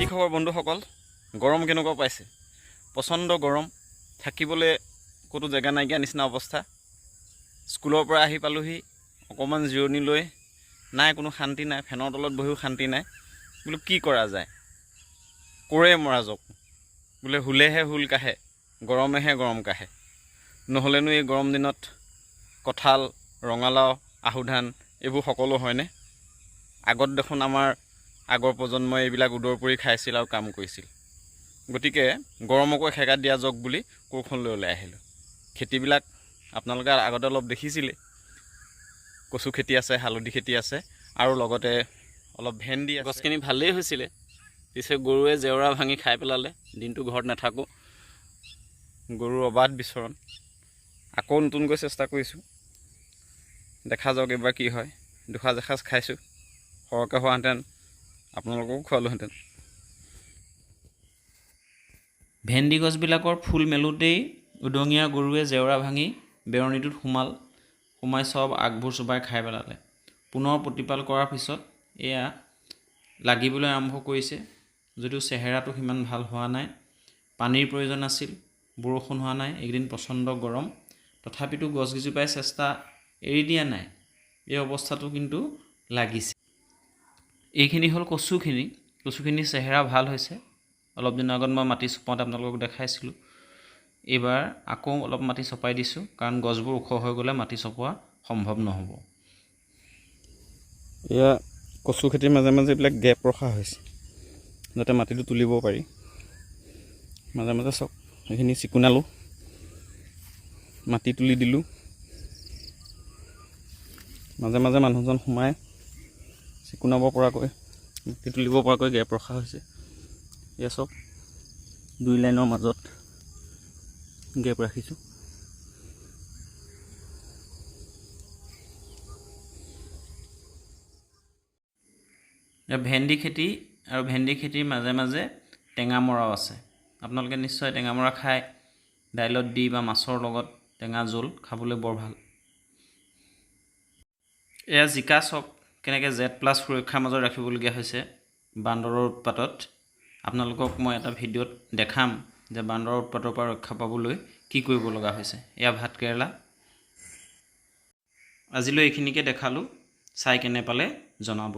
কি খবৰ বন্ধুসকল? গৰম কেনেকুৱা পাইছে? প্ৰচণ্ড গৰম, থাকিবলৈ ক'তো জেগা নাইকিয়া নিচিনা অৱস্থা। স্কুলৰ পৰা আহি পালোহি, অকণমান জিৰণি লৈ নাই, কোনো শান্তি নাই, ফেনৰ তলত বহিও শান্তি নাই। বোলো কি কৰা যায়, কোৰে মৰা যাওক বোলে, হুলেহে হুল কাঢ়ে, গৰমেহে গৰম কাঢ়ে। নহ'লেনো এই গৰম দিনত কঁঠাল, ৰঙালাও, আহুধান এইবোৰ সকলো হয়নে? আগত দেখোন আমাৰ আগৰ প্ৰজন্মই এইবিলাক উদৰ পৰি খাইছিল আৰু কাম কৰিছিল। গতিকে গৰমকো এসেকা দিয়া যাওক বুলি কোৰখন লৈ ওলাই আহিলোঁ। খেতিবিলাক আপোনালোকে আগতে অলপ দেখিছিলে, কচু খেতি আছে, হালধি খেতি আছে আৰু লগতে অলপ ভেন্দি আছে। গছখিনি ভালেই হৈছিলে, পিছে গৰুৱে জেওৰা ভাঙি খাই পেলালে। দিনটো ঘৰত নাথাকোঁ, গৰুৰ অবাধ বিচৰণ। আকৌ নতুনকৈ চেষ্টা কৰিছোঁ, দেখা যাওক এইবাৰ কি হয়। দুসাঁজ এসাঁজ খাইছোঁ, সৰহকৈ হোৱাহেঁতেন আপোনালোককো খোৱালোহেঁতেন। ভেন্দি গছবিলাকৰ ফুল মেলোঁতেই উদঙীয়া গৰুৱে জেওৰা ভাঙি বেৰণিটোত সোমাল, সোমাই চব আগবোৰ চোবাই খাই পেলালে। পুনৰ প্ৰতিপাল কৰাৰ পিছত এয়া লাগিবলৈ আৰম্ভ কৰিছে, যদিও চেহেৰাটো সিমান ভাল হোৱা নাই। পানীৰ প্ৰয়োজন আছিল, বৰষুণ হোৱা নাই, এইকেইদিন প্ৰচণ্ড গৰম। তথাপিতো গছকেইজোপাই চেষ্টা এৰি দিয়া নাই, এই অৱস্থাটো কিন্তু লাগিছে। এইখিনি হ'ল কচুখিনি। কচুখিনিৰ চেহেৰা ভাল হৈছে। অলপ দিনৰ আগত মই মাটি চপাওঁতে আপোনালোকক দেখাইছিলোঁ। এইবাৰ আকৌ অলপ মাটি চপাই দিছোঁ, কাৰণ গছবোৰ ওখ হৈ গ'লে মাটি চপোৱা সম্ভৱ নহ'ব। এয়া কচু খেতিৰ মাজে মাজে এইবিলাক গেপ ৰখা হৈছে, যাতে মাটিটো তুলিব পাৰি। মাজে মাজে চাওক, সেইখিনি চিকুণালোঁ, মাটি তুলি দিলোঁ। মাজে মাজে মানুহজন সোমাই চিকুণাব পৰাকৈ, মাটি তুলিব পৰাকৈ গেপ ৰখা হৈছে। এয়া চাওক, দুই লাইনৰ মাজত গেপ ৰাখিছোঁ। ভেন্দি খেতি আৰু ভেন্দি খেতিৰ মাজে মাজে টেঙামৰাও আছে। আপোনালোকে নিশ্চয় টেঙামৰা খায়, দাইলত দি বা মাছৰ লগত টেঙা জোল খাবলৈ বৰ ভাল। এয়া জিকা চক কেনেকৈ জেড প্লাছ সুৰক্ষাৰ মাজত ৰাখিবলগীয়া হৈছে বান্দৰৰ উৎপাতত। আপোনালোকক মই এটা ভিডিঅ'ত দেখাম যে বান্দৰৰ উৎপাতৰ পৰা ৰক্ষা পাবলৈ কি কৰিব লগা হৈছে। এয়া ভাত কেৰেলা। আজিলৈ এইখিনিকে দেখালোঁ, চাই কেনে পালে জনাব।